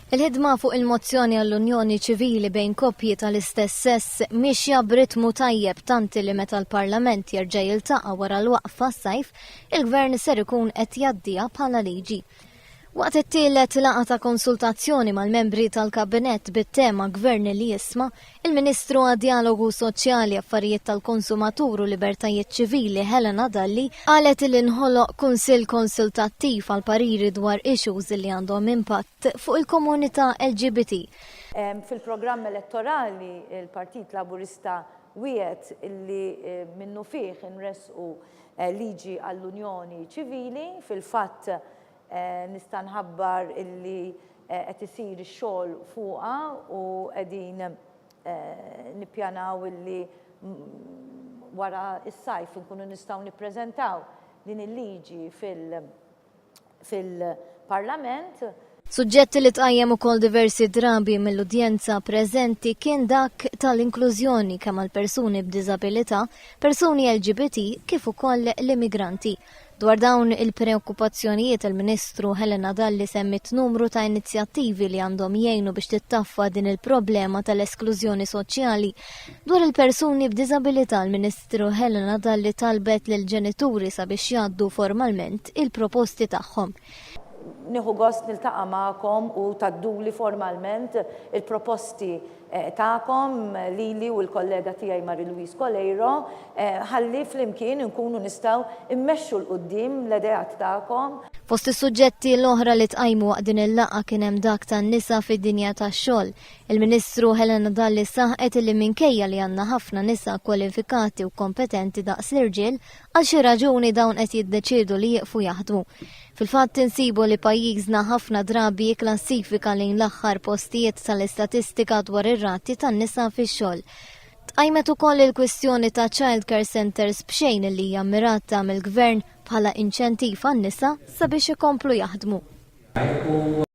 Il-ħidma fuq il-mozzjoni għall-unjoni ċivili bejn koppji tal-istess sess miexja b'ritmu tajjeb tant li meta l-Parlament jerġa' jiltaqa' wara l-waqfa s-sajf, il-Gvern ser ikun qed jgħaddiha bħala liġi. Waqt it-tielet laqgħa ta' konsultazzjoni mal-membri tal-Kabinett bit-tema Gvern li jisma', il-Ministru għad-Djalogu Soċjali, Affarijiet tal-Konsumatur u Libertajiet Ċivili Helena Dalli qalet li nħoloq Kunsill Konsultattiv għal pariri dwar issues li għandhom impatt fuq il-komunità LGBT. Fil-programm elettorali l-Partit Laburista wiegħed li minnufih inressqu liġi għall-unjoni ċivili. Fil-fatt Nista' nħabbar illi qed isir ix-xogħol fuqha u qegħdin nippjanaw illi wara s-sajf inkunu nistgħu nippreżentaw din il-liġi fil-Parlament. Suġġett li tqajjem ukoll diversi drabi mill-udjenza preżenti kien dak tal-inklużjoni kemm għal persuni b'diżabilità, persuni LGBT kif ukoll l-immigranti. Dwar dawn il-preokkupazzjonijiet il-Ministru Helena Dalli semmiet numru ta' inizjattivi li għandhom jgħinu biex tittaffa din il-problema tal-esklużjoni soċjali. Dwar il-persuni b'diżabilità l-Ministru Helena Dalli talbet lill-ġenituri sabiex jgħaddu formalment il-proposti tagħhom. Nieħu gost niltaqa' magħkom u tgħadduli formalment il-proposti tagħkom lili u l-kollega tiegħi Marie-Louise Coleiro ħalli flimkien inkunu nistgħu mmexxu 'l quddiem l-ideat tagħkom. Fost is-suġġetti l-oħra li tqajmu waqt din il-laqgħa kien hemm dak tan-nisa fid-dinja tax-xogħol. Il-Ministru Helena Dalli saħqet li minkejja li għandna ħafna nisa kwalifikati u kompetenti daqs l-irġiel, għal xi raġuni dawn qed jiddeċiedu li jieqfu jaħdmu. Fil-fatt insibu li pajjiżna ħafna drabi jikklassifika lejn l-aħħar postijiet tal-istatistika dwar ir-rati tan-nisa fix-xogħol. Tqajmet ukoll il-kwistjoni ta' child care centres b'xejn li hija mmirata mill-Gvern bħala inċentiv għan-nisa sabiex ikomplu jaħdmu.